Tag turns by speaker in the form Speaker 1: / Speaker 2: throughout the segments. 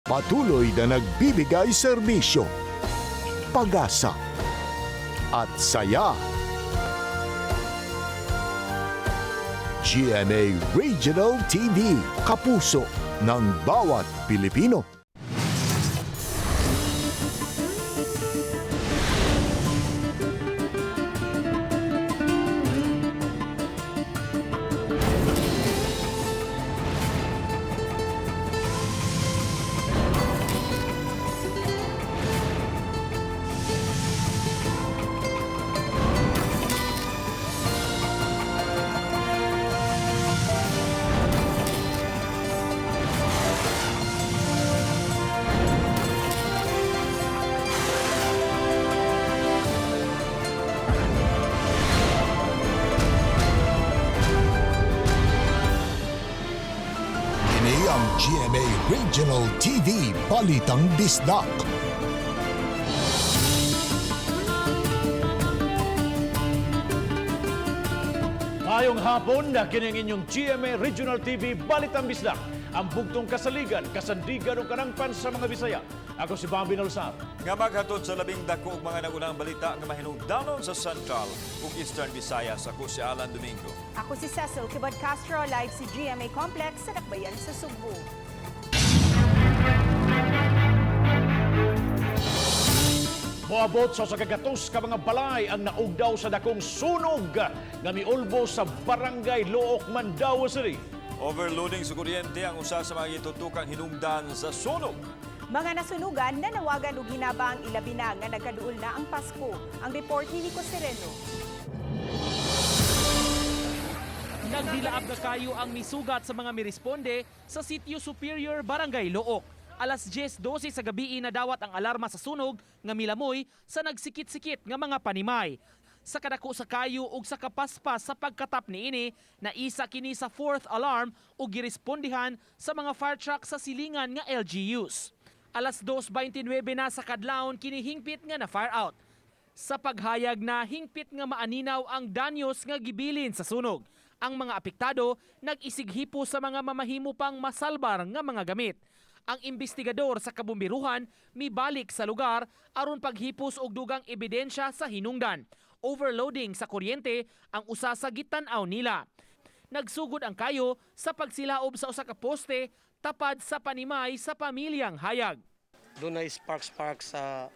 Speaker 1: Patuloy na nagbibigay serbisyo, pag-asa at saya. GMA Regional TV, kapuso ng bawat Pilipino. Ini ang GMA Regional TV Balitang Bisdak.
Speaker 2: Ngayong hapon, na kining inyong GMA Regional TV Balitang Bisdak. Ang bugtong kasaligan, kasandigan o kanangpan sa mga Bisaya. Ako si Bambi Nalsar.
Speaker 3: Nga maghatod sa labing dako og mga nagunang balita nga mahinungdanon sa Central ug Eastern Visayas. Ako si Alan Domingo.
Speaker 4: Ako si Cecil Kibad Castro, live sa GMA Complex sa Dakbayan sa Sugbo.
Speaker 2: Moabot sa 100 ka mga balay ang naugdaw sa dakong sunog nga miulbo sa Barangay Looc, Mandaue City.
Speaker 3: Overloading sa kuryente ang usa sa mga gitutukang hinungdan sa sunog.
Speaker 4: Mga nasunugan, nanawagan og hinabang ilabi na nga nagkaduol na ang Pasko. Ang report ni Nico Sereno.
Speaker 5: Nagdilaab na kayo ang misugat sa mga miresponde sa Sitio Superior, Barangay Looc. Alas 10:12 sa gabi nadawat ang alarma sa sunog nga milamoy sa nagsikit-sikit nga mga panimay. Sa kadako sa kayo ug sa kapaspas sa pagkatap niini, naisa kini sa fourth alarm ug girespondihan sa mga fire truck sa silingan nga LGUs. Alas 2:29 na sa kadlawon kini hingpit nga na fire out. Sa paghayag na hingpit nga maaninaw ang danyos nga gibilin sa sunog. Ang mga apektado nag-isighipo sa mga mamahimo pang masalbar nga mga gamit. Ang imbestigador sa kabumbiruhan mibalik sa lugar aron paghipos og dugang ebidensya sa hinungdan. Overloading sa kuryente ang usa sa gitan-aw nila. Nagsugod ang kayo sa pagsilaob sa usa ka poste tapad sa panimay sa pamilyang hayag.
Speaker 6: Doon ay spark spark sa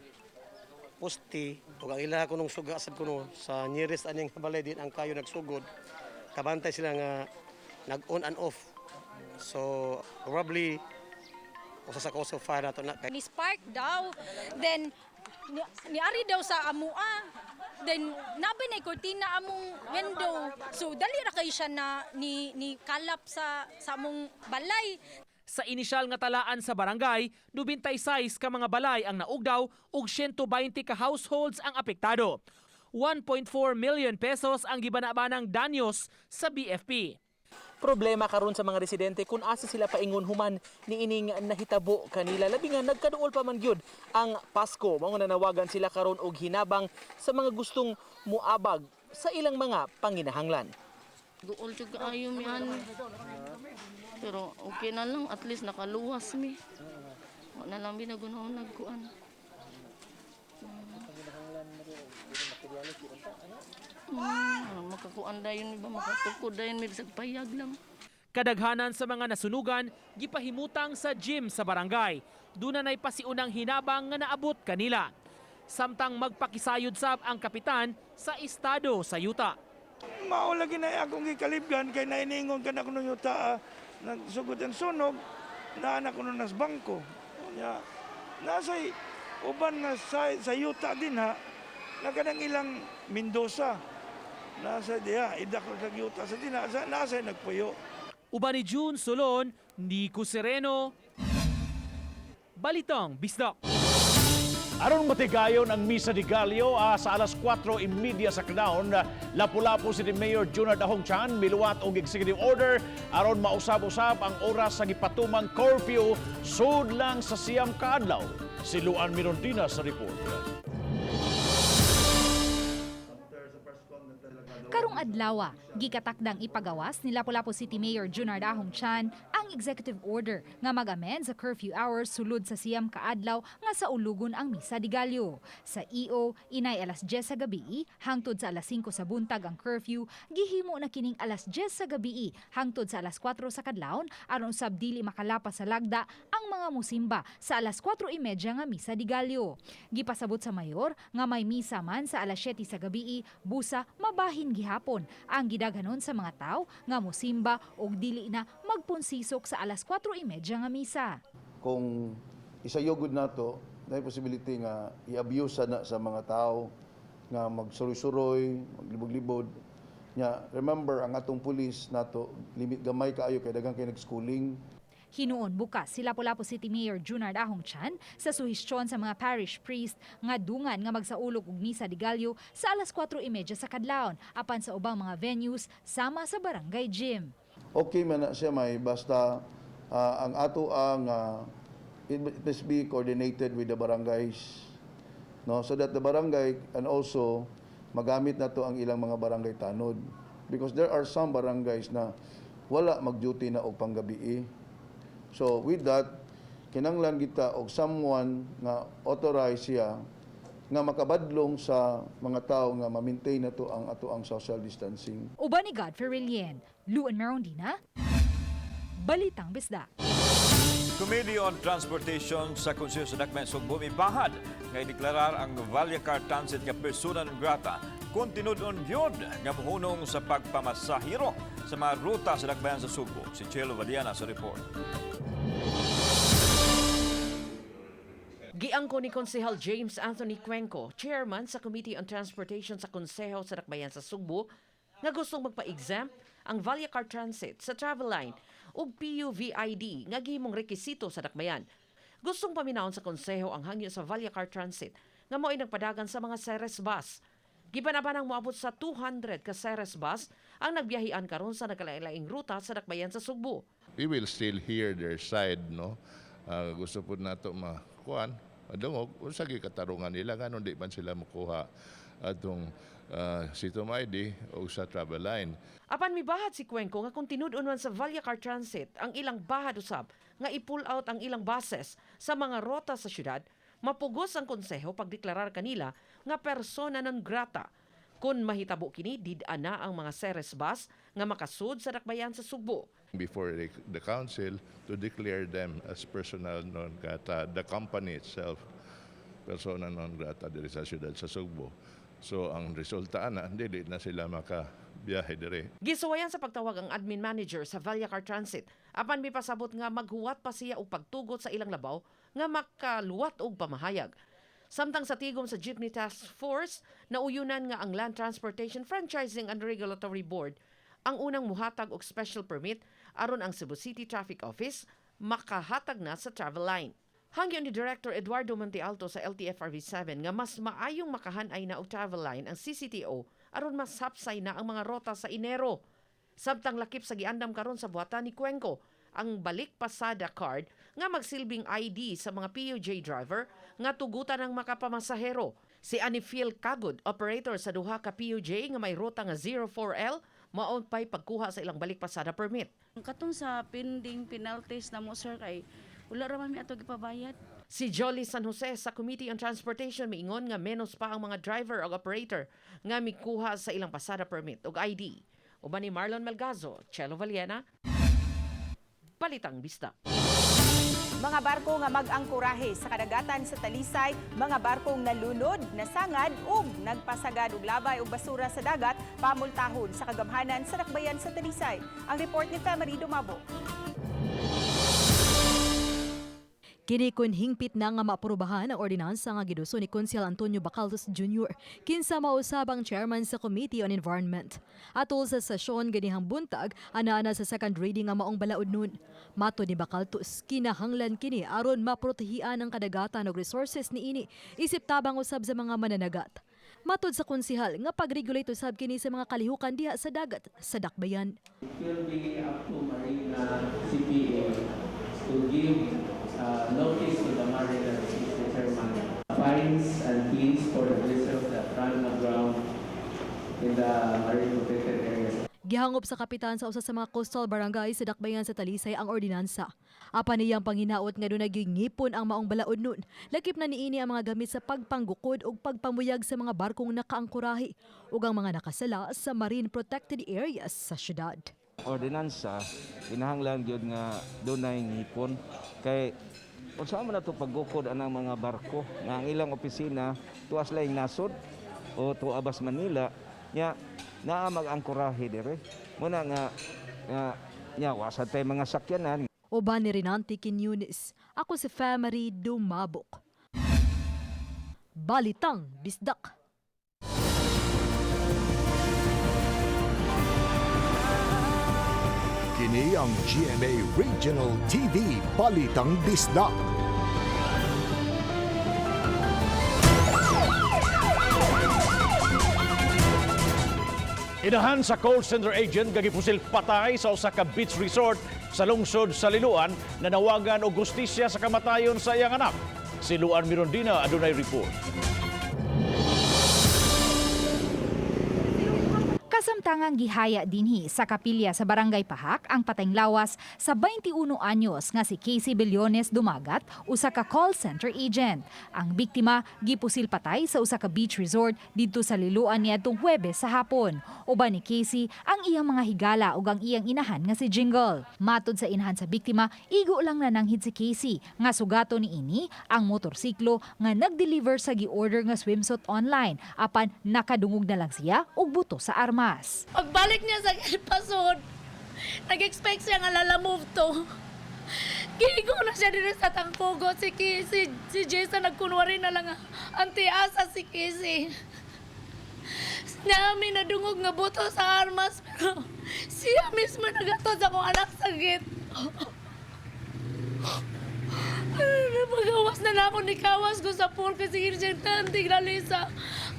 Speaker 6: poste ug ang ila kunong suga sad kuno sa nearest aning balay din ang kayo nagsugod. Kabantay sila nga nag on and off, so probably usa sa cause of fire nato na kay
Speaker 7: Ni spark daw. Then niari daw sa amua. Then nabi na kurtina among window. So dali ra kay siya na ni kalap sa among balay.
Speaker 5: Sa inisyal nga talaan sa barangay, 96 ka mga balay ang naugdaw ug 120 ka households ang apektado. 1.4 million pesos ang gibanabanang danyos sa BFP. Problema karon sa mga residente kung asa sila paingon human niining nahitabo kanila, labi nga nagkaduol pa man gyud ang Pasko. Mao nga nanawagan sila karon og hinabang sa mga gustong muabag sa ilang mga panginahanglan.
Speaker 8: Duol jud kaayo mi ani. Pero okay na lang, at least nakaluwas mi. Wa na lang mi nagunahon nagkuan. Makakuan dayon mi ba, makatukod dayon mi bisag payag lang.
Speaker 5: Kadaghanan sa mga nasunugan gipahimutang sa gym sa barangay. Duna nay pasiunang hinabang nga naabot kanila. Samtang magpakisayod sab ang kapitan sa estado sa yuta.
Speaker 9: Mao lagi na akong gikalibgan kay nainingon ka na kuno yuta, nagsugod ang sunog na anak kuno nas bangko. Nya nasay uban nga sa yuta din ha na kanang ilang Mendoza nasa diha idak ra kag yuta sa dinha sa nasay nagpuyo.
Speaker 5: Uban ni June Solon, Nico Sereno, Balitang Bisdak.
Speaker 2: Aron matigayon ang Misa de Gallo sa alas 4:30 sa kadlawon, Lapu-Lapu City Mayor Junard Ahong Chan miluwat og executive order aron mausab-usab ang oras sa gipatumang curfew sud lang sa 9 kaadlaw. Si Luan Mirondina sa report.
Speaker 10: Karong adlawa, gikatakdang ipagawas ni Lapu-Lapu City Mayor Junard Ahong Chan ang ang executive order nga mag-amend sa curfew hours sulod sa 9 ka adlaw nga saulugon ang Misa de Gallo. Sa EO, inay alas 10 sa gabi hangtod sa alas 5 sa buntag ang curfew, gihimo na kining alas 10 sa gabi hangtod sa alas 4 sa kadlawon aron usab dili makalapas sa lagda ang mga musimba sa alas 4:30 nga Misa de Gallo. Gipasabot sa mayor nga may misa man sa alas 7 sa gabi, busa mabahin gihapon ang gidaghanon sa mga tawo nga musimba og dili na magpunsisok sa alas 4:30 nga misa.
Speaker 11: Kung isayod nato, na possibility nga i-abuse na sa mga tao nga magsuroy-suroy, maglibog-libod. Nya, remember ang atong pulis nato limit gamay kaayo kay daghan kay nag-schooling.
Speaker 10: Hinuon bukas si Lapu-Lapu City Mayor Junard Ahong Chan sa suhestyon sa mga parish priest nga dungan nga magsaulog og Misa de Gallo sa alas 4:30 sa kadlawon apan sa ubang mga venues sama sa barangay gym.
Speaker 11: Okay man na siya, may basta ang ato ang it must be coordinated with the barangays, no, so that the barangay and also magamit na to ang ilang mga barangay tanod because there are some barangays na wala mag-duty na og panggabi. So with that, kinanglan kita og someone nga authorized siya nga makabadlong sa mga tao nga ma-maintain na to ang ato ang social distancing.
Speaker 10: Uban ni Godfrey Relien, Luan Merondina, Balitang Bisdak.
Speaker 3: Committee on Transportation sa Konseho sa Dakbayan Sugbo mibahad nga ideklarar ang Vallacar Transit nga persona non grata kung tinud-on gyud nga mohunong sa pagpamasahero sa mga ruta sa Dakbayan sa Sugbo. Si Chelo Valiana sa report.
Speaker 12: Giangko ni Konsehal James Anthony Cuenco, chairman sa Committee on Transportation sa Konseho sa Dakbayan sa Sugbo, nga gustong magpa-exempt ang Vallacar Transit sa travel line ug PUVID nga gihimong rekisito sa dakbayan. Gustong paminawon sa konseho ang hangyo sa Vallacar Transit nga mao'y nagpadagan sa mga Ceres bus. Gibanabanang moabot sa 200 ka Ceres bus ang nagbiyahian karon sa nagkalain-laing ruta sa dakbayan sa Sugbo.
Speaker 13: We will still hear their side, no? Gusto po nato makuan, madungog unsa gyud katarungan nila, nganong di man sila makuha atong Citom ID o sa travel line.
Speaker 12: Apan mibahad si Cuenco nga kung tinud-on man sa Vallacar Transit ang ilang bahad usab nga i-pull out ang ilang buses sa mga rota sa syudad, mapugos ang konseho pagdeklarar kanila nga persona non grata. Kung mahitabo kini, did-a na ang mga Ceres bus nga makasud sa dakbayan sa Sugbo.
Speaker 13: Before the council to declare them as persona non grata, the company itself, persona non grata diri sa siyudad sa Sugbo. So ang resulta ana, dili na sila makabiyahe diri.
Speaker 12: Gisuwayan sa pagtawag ang admin manager sa Vallacar Transit. Apan mipasabot nga maghuwat pa siya og pagtugot sa ilang labaw nga makaluwat og pamahayag. Samtang sa tigom sa Jeepney Task Force, nauyunan nga ang Land Transportation Franchising and Regulatory Board ang unang muhatag og special permit aron ang Cebu City Traffic Office makahatag na sa travel line. Hangyo ni Director Eduardo Montealto sa LTFRB 7 nga mas maayong makahanay na og travel line ang CCTO aron masapsay na ang mga rota sa Enero. Samtang lakip sa giandam karon sa buhatan ni Cuenco ang balik pasada card nga magsilbing ID sa mga PUJ driver nga tugutan ang makapamasahero. Si Anifil Kagod, operator sa duha ka PUJ nga may ruta nga 04L, mao pa'y pagkuha sa ilang balik pasada permit.
Speaker 8: Katong sa pending penalties na mo, sir, kay wala ra man mi ato gipabayad.
Speaker 12: Si Jolly San Jose sa Committee on Transportation miingon nga menos pa ang mga driver o operator nga mikuha sa ilang pasada permit ug ID. Uban ni Marlon Melgazo, Chelo Valiena, Balitang Bisdak.
Speaker 4: Mga barko nga mag-angkorahe sa kadagatan sa Talisay, mga barkong nalunod, nasangad ug nagpasagad og labay og basura sa dagat, pamultahon sa kagamhanan sa dakbayan sa Talisay. Ang report ni Femery Dumabo.
Speaker 14: Kini kun hingpit na nga maaprubahan ang ordinansa nga giduso ni Konsehal Antonio Bacaltos Jr. kinsa mausab ang chairman sa Committee on Environment. Atol sa sesyon ganihang buntag, ana-ana sa second reading ang maong balaod nun. Matod ni Bacaltos, kinahanglan kini aron maprotehian ang kadagatan og resources niini isip tabang usab sa mga mananagat. Matod sa konsehal nga pag-regulate usab kini sa mga kalihukan diha sa dagat sa dakbayan.
Speaker 15: It will be up to Marina CPA to give notice to the mariners, Mr. Chairman. Fines and fees for the vessels that run aground in the marine protected areas.
Speaker 14: Gihangop sa kapitan sa usa sa mga coastal barangay sa dakbayan sa Talisay ang ordinansa. Apan niyang panghinaot nga dunay gingipon ang maong balaod nun. Lakip na niini ang mga gamit sa pagpanggukod ug pagpamuyag sa mga barkong nakaangkorahe ug ang mga nakasala sa marine protected areas sa syudad.
Speaker 16: Ordinansa, kinahanglan gyud nga dunay ngipon kay unsa man nato paggukod anang mga barko nga ang ilang opisina tuas laing nasod o tuabas Manila, nya naa mag-angkorahe dire muna nga nga nya wasa tay mga sakyanan.
Speaker 14: Uban ni Renante Quiñones, ako si Family Dumabok. Balitang Bisdak.
Speaker 1: Kini ang GMA Regional TV Balitang Bisdak.
Speaker 2: Inahan sa call center agent gagipusil patay sa usa ka beach resort sa lungsod sa Liloan, nanawagan og hustisya sa kamatayon sa iyang anak. Si Luan Mirondina adunay report.
Speaker 10: Kasamtangang gihaya dinhi sa kapilya sa Barangay Pahak ang patayng lawas sa 21 anyos nga si Casey Billones Dumagat, usa ka call center agent. Ang biktima gipusil patay sa usa ka beach resort didto sa Liloan niadtong Huwebes sa hapon. Uban ni Casey ang iyang mga higala ug ang iyang inahan nga si Jingle. Matod sa inahan sa biktima, igo lang nananghid si Casey nga sugato niini ang motorsiklo nga nag-deliver sa gi-order nga swimsuit online, apan nakadungog na lang siya og buto sa armas.
Speaker 7: Pagbalik niya sa pasod, nag-expect siya nga lalamove to. Gigo na siya dito sa tangkugo. Si Jason nagkunwari na lang, "Auntie, asa si Casey?" Namin nadungog nga buto sa armas, pero siya mismo nagato sa akong anak sa gate. Pagawas na na ako, nikawas ko sa pool kasi siya tantig na Lisa.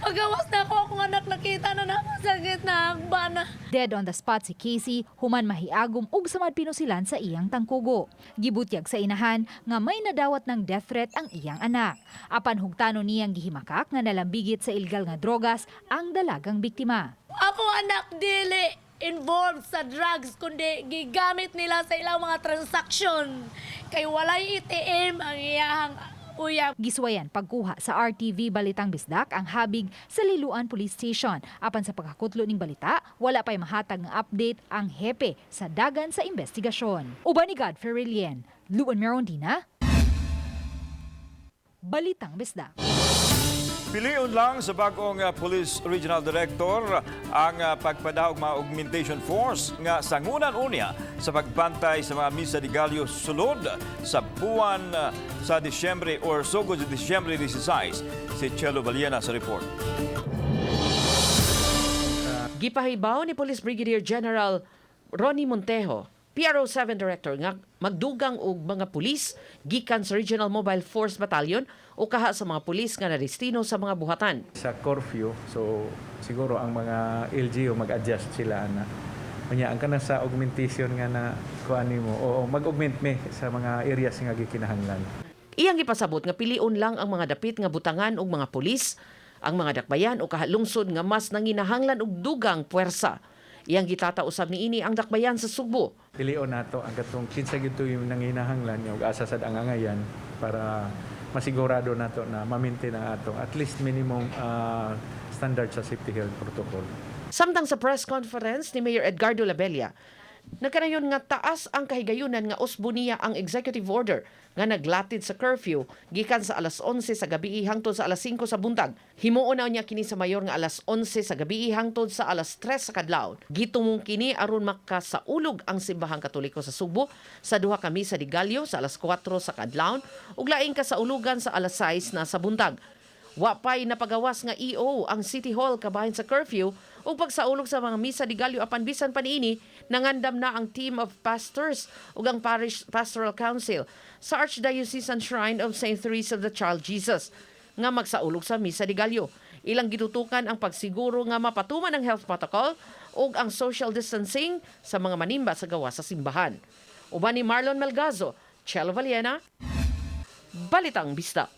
Speaker 7: Pagawas na ako, akong anak nakita na napasakit na akba na.
Speaker 10: Dead on the spot si Casey human mahiagom og samad pinusilan sa iyang tangkugo. Gibutyag sa inahan nga may nadawat ng death threat ang iyang anak. Apan hugtano niyang gihimakak nga nalambigit sa illegal nga drogas ang dalagang biktima.
Speaker 7: Ako anak dili involved sa drugs, kundi gigamit nila sa ilang mga transaction. Kay walay ATM ang iyahang uyab.
Speaker 10: Giswayan pagkuha sa RTV Balitang Bisdak ang habig sa Liloan Police Station. Apan sa pagkakutlo ning balita, wala pa'y mahatag nga update ang hepe sa dagan sa investigasyon. Uban ni Godfrey Relien, Luan Merondina, Balitang Bisdak.
Speaker 3: Piliun lang sa bagong Police Regional Director ang pagpadahog mga augmentation force nga sangunan unya sa pagbantay sa mga Misa de Gallo sulod sa buwan sa Disyembre or sugod sa Disyembre 16. Si Chelo Valiena sa report.
Speaker 12: Gipahibaw ni Police Brigadier General Ronnie Montejo, PRO 7 Director, nga magdugang og mga pulis gikan sa Regional Mobile Force Battalion o kaha sa mga pulis nga nadestino sa mga buhatan.
Speaker 17: Sa curfew, so siguro ang mga LGU mag-adjust sila ana. Unya ang kanang sa augmentation nga na kuan nimo, oo, mag-augment me sa mga areas nga gikinahanglan.
Speaker 12: Iyang gipasabot nga pilion lang ang mga dapit nga butangan og mga pulis, ang mga dakbayan o kahalungsod nga mas nanginahanglan og dugang puwersa. Iyang gitata usab niini ang dakbayan sa Sugbo.
Speaker 17: Pilion nato ang katong kinsa gyud yung nanginahanglan ug asa sad ang angayan para masigurado nato na ma-maintain ang atong at least minimum standard sa safety health protocol.
Speaker 12: Samtang sa press conference ni Mayor Edgardo Labella, nagkanayon nga taas ang kahigayunan nga usbo niya ang executive order nga naglatid sa curfew gikan sa alas 11 sa gabi hangtod sa alas 5 sa buntag. Himuon na niya kini sa mayor nga alas 11 sa gabi hangtod sa alas 3 sa kadlawon. Gitumong kini aron makasaulog ang simbahang Katoliko sa Sugbo sa duha ka Misa de Gallo sa alas 4 sa kadlawon ug laing kasaulugan sa alas 6 na sa buntag. Wa pay napagawas nga EO ang City Hall kabahin sa curfew ug pagsaulog sa mga Misa de Gallo, apan bisan pa niini nangandam na ang team of pastors ug ang Parish Pastoral Council sa Archdiocesan Shrine of St. Therese of the Child Jesus nga magsaulog sa Misa de Gallo. Ilang gitutukan ang pagsiguro nga mapatuman ang health protocol ug ang social distancing sa mga manimba sa gawas sa simbahan. Uban ni Marlon Melgazo, Chelo Valiena, Balitang Bisdak.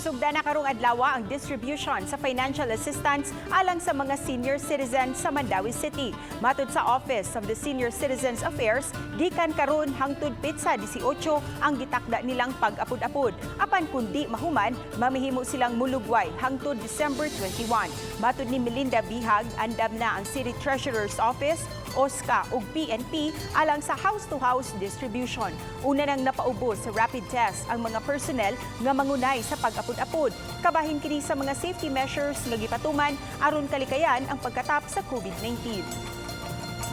Speaker 4: Sugda na karong adlaw ang distribution sa financial assistance alang sa mga senior citizens sa Mandaue City. Matod sa Office of the Senior Citizens Affairs, gikan karon hangtod petsa 18 ang gitakda nilang pag-apod-apod. Apan kundi mahuman, mamihimo silang mulugway hangtod December 21. Matod ni Melinda Bihag, andam na ang City Treasurer's Office, OSCA ug PNP alang sa house-to-house distribution. Una nang napaubos sa rapid test ang mga personnel nga mangunay sa pag-apod-apod. Kabahin kini sa mga safety measures nga gipatuman aron kalikayan ang pagkatap sa COVID-19.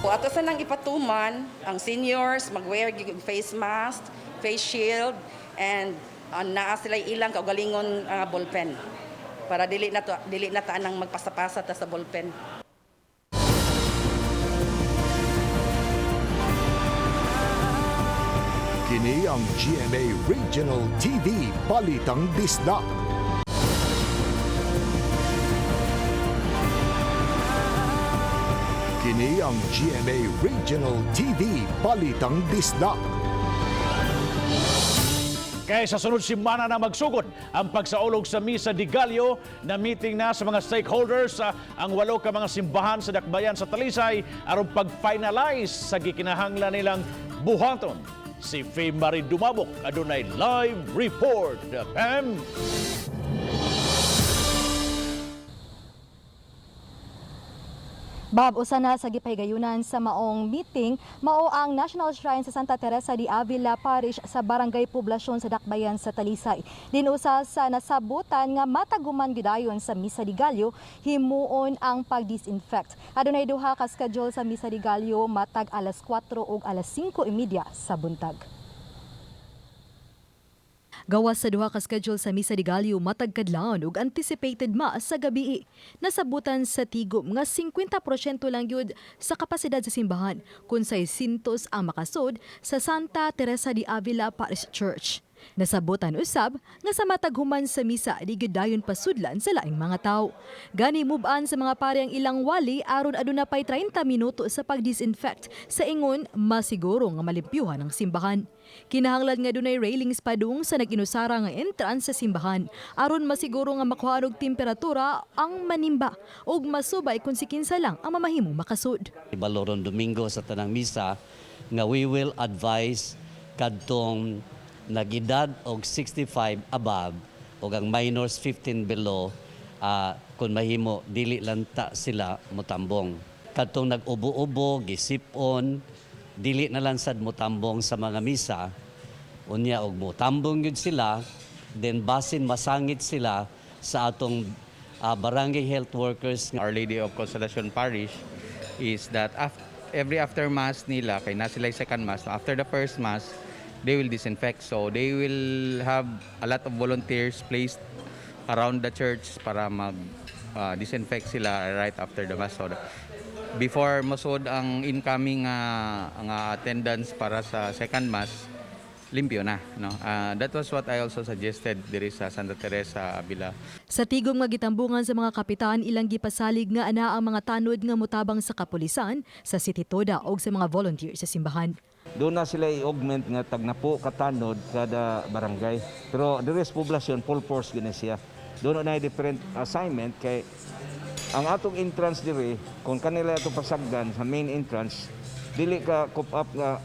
Speaker 18: Ato sa nang ipatuman ang seniors mag-wear gyud og face mask, face shield and naa sila ilang kaugalingon ballpen para dili na ta nang magpasa-pasa ta sa ballpen.
Speaker 1: Kini ang GMA Regional TV Balitang Bisdak. Kini ang GMA Regional TV Balitang Bisdak.
Speaker 2: Kaya sa sunod simana na magsugod ang pagsaulog sa Misa de Gallo na meeting na sa mga stakeholders ang walo ka mga simbahan sa Dakbayan sa Talisay aron pag-finalize sa gikinahanglan nilang buhaton. Si Faye Marie Dumabok adunay live report. Pam?
Speaker 14: Bob, usa na sa gipahigayunan sa maong meeting, mao ang National Shrine sa Santa Teresa de Avila Parish sa Barangay Poblacion sa Dakbayan sa Talisay. Dinusa sa nasabutan nga mataguman gidayon sa Misa de Gallo, himuon ang pag-disinfect. Adunay duha ka schedule sa Misa de Gallo matag alas 4 ug alas 5:30 sa buntag. Gawas sa duha ka schedule sa Misa de Gallo matag kadlawon ug anticipated mass sa gabi. Nasabutan sa tigom nga 50% lang gyud sa kapasidad sa simbahan kun 600 ang makasud sa Santa Teresa de Avila Parish Church. Nasabutan usab nga sa matag human sa misa di gyud dayon pasudlan sa laing mga tawo. Gani mub-an sa mga pari ang ilang wali aron aduna pay 30 minuto sa pag-disinfect sa ingon masiguro nga malimpyuhan ang simbahan. Kinahanglan nga dunay railings padung sa nag-inusara nga entrance sa simbahan aron masiguro nga makuha og temperatura ang manimba ug masubay kung si kinsa lang ang mamahimong makasud.
Speaker 19: Baloron Domingo sa tanang misa nga we will advise kadtong nagedad og 65 above og ang minors 15 below, kung mahimo dili lang ta sila motambong. Kadtong nag-ubo-ubo, gisipon, dili na lang sad motambong sa mga misa. Unya og motambong gyud sila, then basin masangit sila sa atong barangay health workers.
Speaker 20: Our Lady of Consolacion Parish is that every after mass nila, kay na sila second mass, after the first mass, they will disinfect. So they will have a lot of volunteers placed around the church para mag-disinfect sila right after the mass. So before masud ang incoming ang attendance para sa second mass, limpyo na, no? That was what I also suggested diri sa Santa Teresa Avila.
Speaker 14: Sa tigom nga gitambungan sa mga kapitan, ilang gipasalig nga ana ang mga tanod nga motabang sa kapulisan, sa City Toda og sa mga volunteer sa simbahan.
Speaker 16: Doon na sila i-augment nga tagnapo katanod kada barangay. Pero the rest poblasyon full force gina siya. Doon na different assignment kay ang atong entrance diri kung kanila ato pasagdan sa main entrance dili ka cope up nga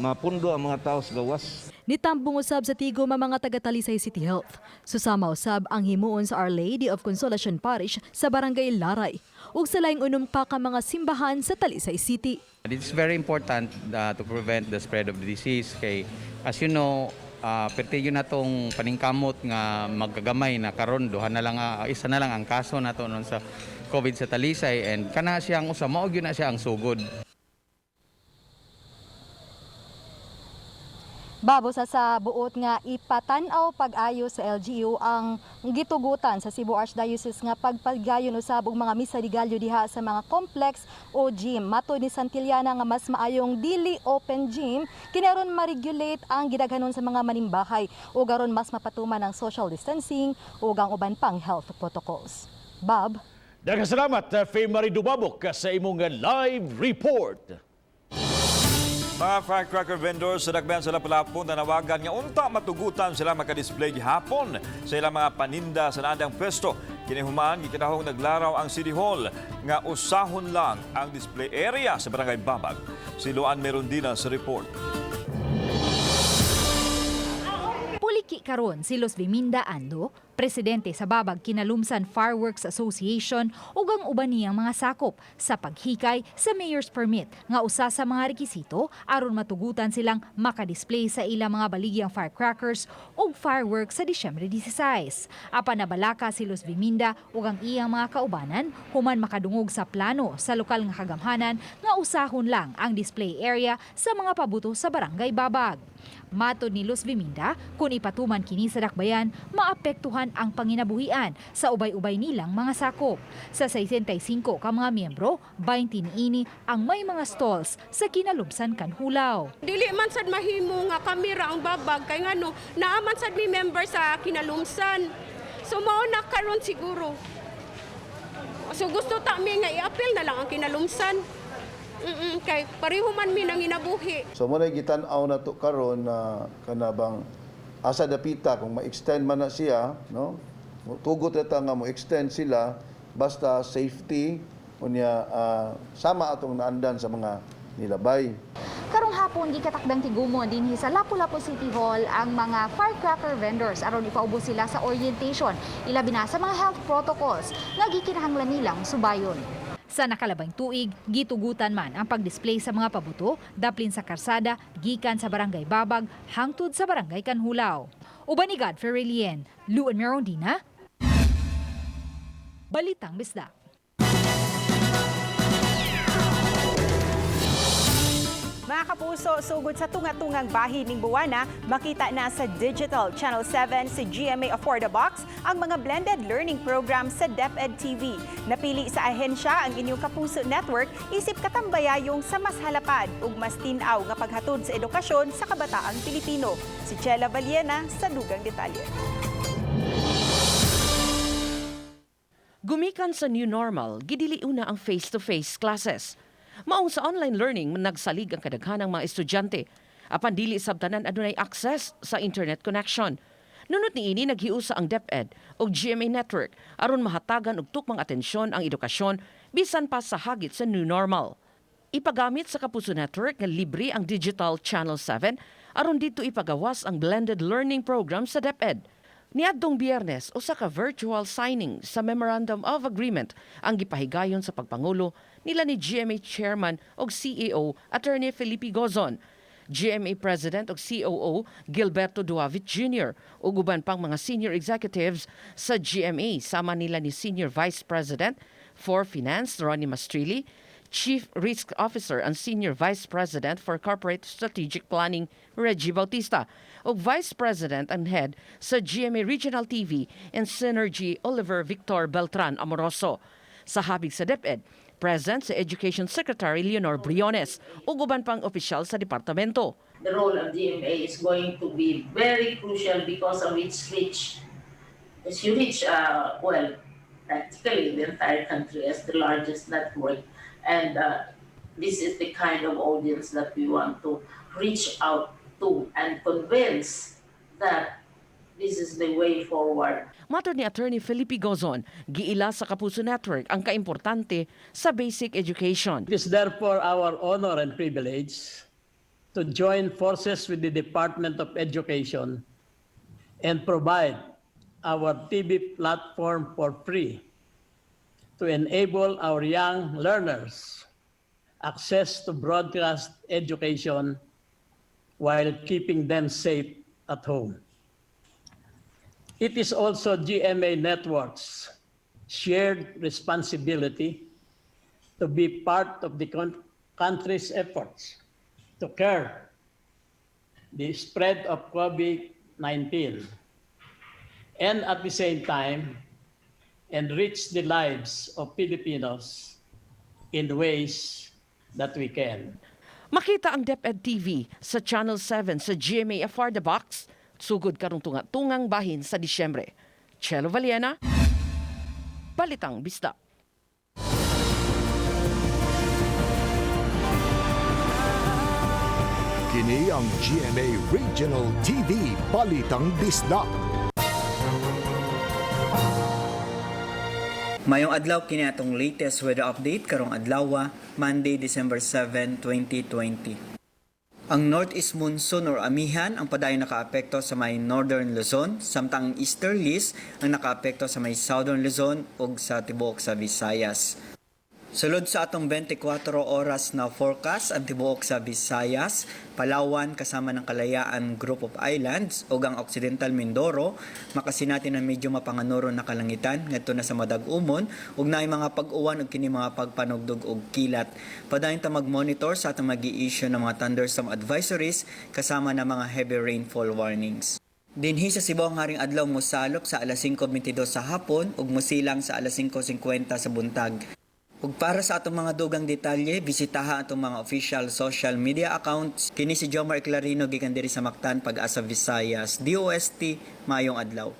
Speaker 16: mapundo ang mga tao sa gawas.
Speaker 14: Nitambong usab sa tigom ang mga taga-Talisay City Health. Susama usab ang himuon sa Our Lady of Consolacion Parish sa Barangay Laray ug sa laing unom pa ka mga simbahan sa Talisay City.
Speaker 20: It's very important to prevent the spread of the disease kay as you know, perti yun na tong paningkamot nga magkagamay na karon duha na lang, isa na lang ang kaso nato nun sa COVID sa Talisay and kana siyang usa mao gyud na siya ang sugod.
Speaker 14: Babo sa buot nga ipatan-aw pag-ayo sa LGU ang gitugutan sa Cebu Archdiocese nga pagpagayon usab og mga misa de Gallo diha sa mga complex o gym. Matod ni Santillana nga mas maayong dili open gym kini aron ma-regulate ang gidaghanon sa mga manimbahay ug aron mas mapatuman ang social distancing ug ang uban pang health protocols. Bob.
Speaker 2: Daghang salamat, Faye Marie Dumabok, sa imong live report.
Speaker 3: Mga firecracker vendors sa Dakbayan sa Lapu-Lapu nanawagan nga unta matugutan sila makadisplay gihapon sa ilang mga paninda sa naandang pwesto. Kini human gikatahong naglaraw ang City Hall nga usahon lang ang display area sa Barangay Babag. Si Luan Merundina sa report.
Speaker 10: Puliki karon si Los Viminda Ando, presidente sa Babag Kinalumsan Fireworks Association, ug ang uban niyang mga sakop sa paghikay sa mayor's permit nga usa sa mga rekisito aron matugutan silang makadisplay sa ilang mga baligyang firecrackers ug fireworks sa Disyembre 16. Apan nabalaka si Luz Viminda ug ang iyang mga kaubanan human makadungog sa plano sa lokal nga kagamhanan nga usahon lang ang display area sa mga pabuto sa Barangay Babag. Matod ni Luz Viminda, kung ipatuman kini sa dakbayan, maapektuhan ang panginabuhian sa ubay-ubay nilang mga sakop. Sa 65 ka mga miyembro, 20 niini ang may mga stalls sa Kinalumsan Kanhulaw.
Speaker 21: Dili man sad mahimo nga kamera ang Babag kay ngano naa man sad mi member sa Kinalumsan. So mao na karon siguro. So gusto ta mi nga i-appeal na lang ang Kinalumsan. Kay pareho man mi nanginabuhi.
Speaker 11: So mo na gitan-aw na to karon na kanabang asa dapita kung ma-extend man na siya, no? Tugot na ta nga mo extend sila basta safety unya sama atong naandan sa mga nilabay.
Speaker 10: Karong hapon gikatakdang tigumon dinhi sa Lapu-Lapu City Hall ang mga firecracker vendors aron ipaubos sila sa orientation, ilabi na sa mga health protocols nga gikinahanglan nilang subayon. Sa nakalabang tuig, gitugutan man ang pagdisplay sa mga pabuto, daplin sa karsada, gikan sa Barangay Babag, hangtod sa Barangay Kanhulaw. Uban ni Godfrey Relien, Luan Merondina, Balitang Bisdak.
Speaker 4: Mga kapuso, sugod sa tunga-tungang bahin ning buwana, makita na sa Digital Channel 7 sa GMA Affordabox ang mga blended learning program sa DepEd TV. Napili sa ahensya ang inyong Kapuso Network isip katambayayong sa mas halapad ug mas tin-aw nga paghatod sa edukasyon sa kabataang Pilipino. Si Chela Valiena sa dugang detalye.
Speaker 12: Gumikan sa new normal, gidili una ang face-to-face classes. Maong sa online learning nagsalig ang kadaghanang mga estudyante. Apan dili sabtanan adunay access sa internet connection. Nunot niini naghiusa ang DepEd ug GMA Network aron mahatagan og tukmang atensyon ang edukasyon bisan pa sa hagit sa new normal. Ipagamit sa Kapuso Network nga libre ang Digital Channel 7 aron didto ipagawas ang blended learning program sa DepEd. Niadtong Biyernes, usa ka virtual signing sa Memorandum of Agreement ang gipahigayon sa pagpangulo nila ni GMA Chairman ug CEO Attorney Felipe Gozon, GMA President ug COO Gilberto Duavit Jr. ug uban pang mga senior executives sa GMA, sama nila ni Senior Vice President for Finance Ronnie Mastrilli, Chief Risk Officer and Senior Vice President for Corporate Strategic Planning Reggie Bautista, ug Vice President and Head sa GMA Regional TV and Synergy Oliver Victor Beltran Amoroso. Sa habig sa DepEd, present sa Education Secretary Leonor Briones ug uban pang opisyal sa departamento.
Speaker 22: The role of GMA is going to be very crucial because of its reach. As you reach, well, practically the entire country as the largest network. And this is the kind of audience that we want to reach out to and convince that this is the way forward.
Speaker 12: Matod ni Attorney Felipe Gozon, giila sa Kapuso Network ang kaimportante sa basic education.
Speaker 23: It is therefore our honor and privilege to join forces with the Department of Education and provide our TV platform for free to enable our young learners access to broadcast education while keeping them safe at home. It is also GMA Network's shared responsibility to be part of the country's efforts to curb the spread of COVID-19 and at the same time enrich the lives of Filipinos in ways that we can.
Speaker 12: Makita ang DepEd TV sa Channel 7 sa GMA Affordabox sugod karong tunga-tungang bahin sa Disyembre. Chelo Valiena, Balitang Bisdak.
Speaker 1: Kini ang GMA Regional TV Balitang Bisdak.
Speaker 5: Mayong adlaw, kini atong latest weather update karong adlaw, Monday, December 7, 2020. Ang northeast monsoon or amihan ang padayon nakaapekto sa may northern Luzon, samtang ang easterlies ang nakaapekto sa may southern Luzon ug sa tibuok sa Visayas. Sulod sa atong 24 oras na forecast, ang tibuok sa Visayas, Palawan kasama ng Kalayaan Group of Islands ug ang Occidental Mindoro makasinati ng medyo mapanganoro na kalangitan ngadto na sa madag-umon ug naay mga pag-uwan ug kini mga pagpanugdog og kilat. Padayon ta mag-monitor sa atong magi-issue ng mga thunderstorm advisories kasama ng mga heavy rainfall warnings. Dinhi sa Cebu, ang haring adlaw mosalop sa alas 5:22 sa hapon ug mosilang sa alas 5:50 sa buntag. Ug para sa atong mga dugang detalye, bisitaha atong mga official social media accounts. Kini si Jomar Eclarino gikan diri sa Mactan, Pag-asa Visayas, DOST, maayong adlaw.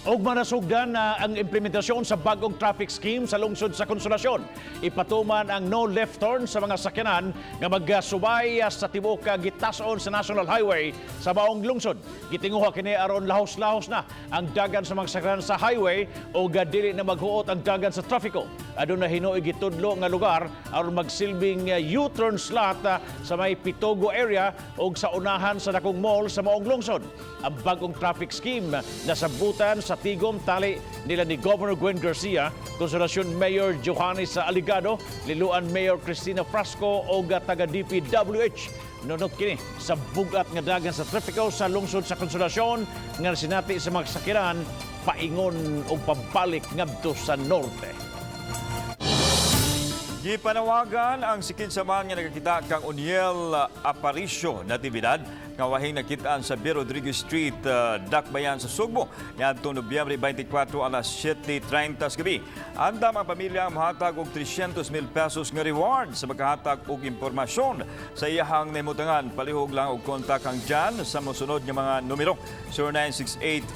Speaker 2: Og manasugdan na ang implementasyon sa bagong traffic scheme sa lungsod sa Konsolasyon. Ipatuman ang no left turn sa mga sakyanan nga magsubay sa tibuok gitason sa National Highway sa baong lungsod. Gitinguha kini aron lahos-lahos na ang dagan sa mga sakyanan sa highway o dili na maghuot ang dagan sa trafiko. Aduna hinuoy gitudlo nga lugar aron magsilbing U-turn slot sa may Pitogo area o sa unahan sa dakong mall sa maong lungsod. Ang bagong traffic scheme nasabutan sa tigom tali nila ni Governor Gwen Garcia, Consolacion Mayor Johannes Aligado, Liloan Mayor Cristina Frasco o taga DPWH. Nunot kini sa bugat nga dagan sa trapiko sa lungsod sa Consolacion nga sinati sa mga sakyanan paingon og pabalik ngadto sa norte.
Speaker 3: Gipanawagan ang sikin sa man nga nakakita kang Oniel Aparicio Natividad nga wahing nakitaan sa B. Rodriguez Street, Dakbayan sa Sugbo niadtong Nobyembre 24 alas 7:30 sa gabi. Andam ang pamilya ang mohatag og 300,000 pesos nga reward sa makahatag og impormasyon sa iyahang nahimutangan. Palihog lang og kontak ang Jan sa mosunod nga mga numero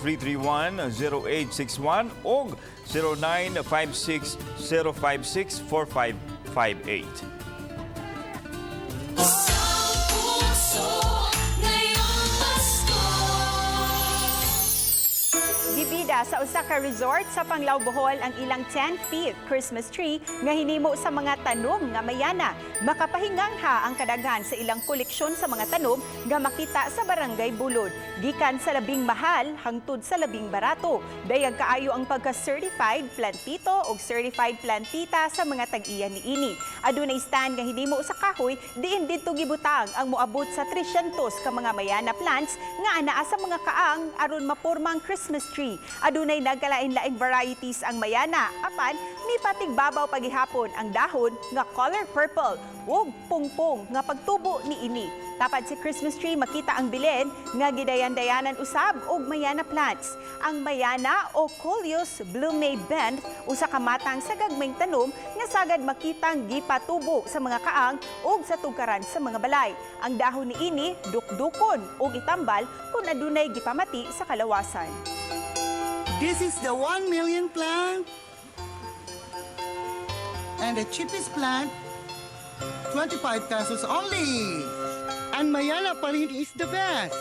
Speaker 3: 0968-331-0861 og 0956-056-4558.
Speaker 4: Gibida sa usa ka resort sa Panglao, Bohol ang ilang 10 feet Christmas tree nga hinimo sa mga tanom nga mayana. Makapahingangha ang kadaghan sa ilang koleksyon sa mga tanom nga makita sa Barangay Bulod. Gikan sa labing mahal hangtod sa labing barato. Dayag kaayo ang pagka-certified plantito o certified plantita sa mga tag-iya niini. Adunay stand nga hinimo sa kahoy diin didto gibutang ang moabot sa 300 ka mga mayana plants nga anaa sa mga kaang aron maporma ang Christmas tree. Adunay nagkalain-laing varieties ang mayana apan mipatigbabaw pagihapon ang dahon nga color purple ug pungpong nga pagtubo niini. Tapad sa Christmas tree makita ang bilin nga gidayan-dayanan usab og mayana plants. Ang mayana o Coleus blumei Benth usa ka matang sa gagmayng tanom nga sagad makitang gipatubo sa mga kaang ug sa tugkaran sa mga balay. Ang dahon niini dukdukon ug itambal kung adunay gipamati sa kalawasan.
Speaker 6: This is the 1 million plant and the cheapest plant, 25 pesos only. And Mayana pa rin is the best.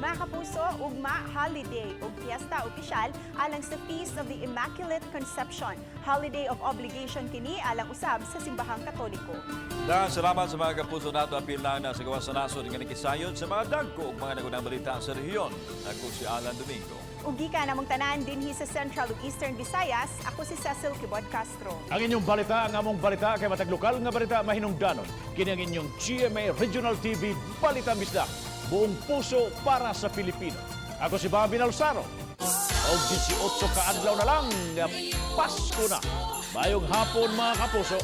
Speaker 4: Mga kapuso, ugma holiday ug fiesta opisyal alang sa Feast of the Immaculate Conception. Holiday of obligation kini alang usab sa simbahang Katoliko.
Speaker 3: Daghang salamat sa mga kapuso nato, apil na sa gawas sa nasod nga nakisayod sa mga dagko ug mga nagunang balita sa rehiyon. Ako si Alan Domingo.
Speaker 4: Ug gikan namong tanan dinhi sa Central ug Eastern Visayas, ako si Cecil Quibod Castro.
Speaker 2: Ang inyong balita, ang among balita, kay matag lokal nga balita mahinungdanon. Kini ang inyong GMA Regional TV Balitang Bisdak. Buong puso para sa Pilipino. Ako si Bobby Nalsaro. Og 18 ka adlaw na lang, Pasko na. Mayong hapon mga kapuso.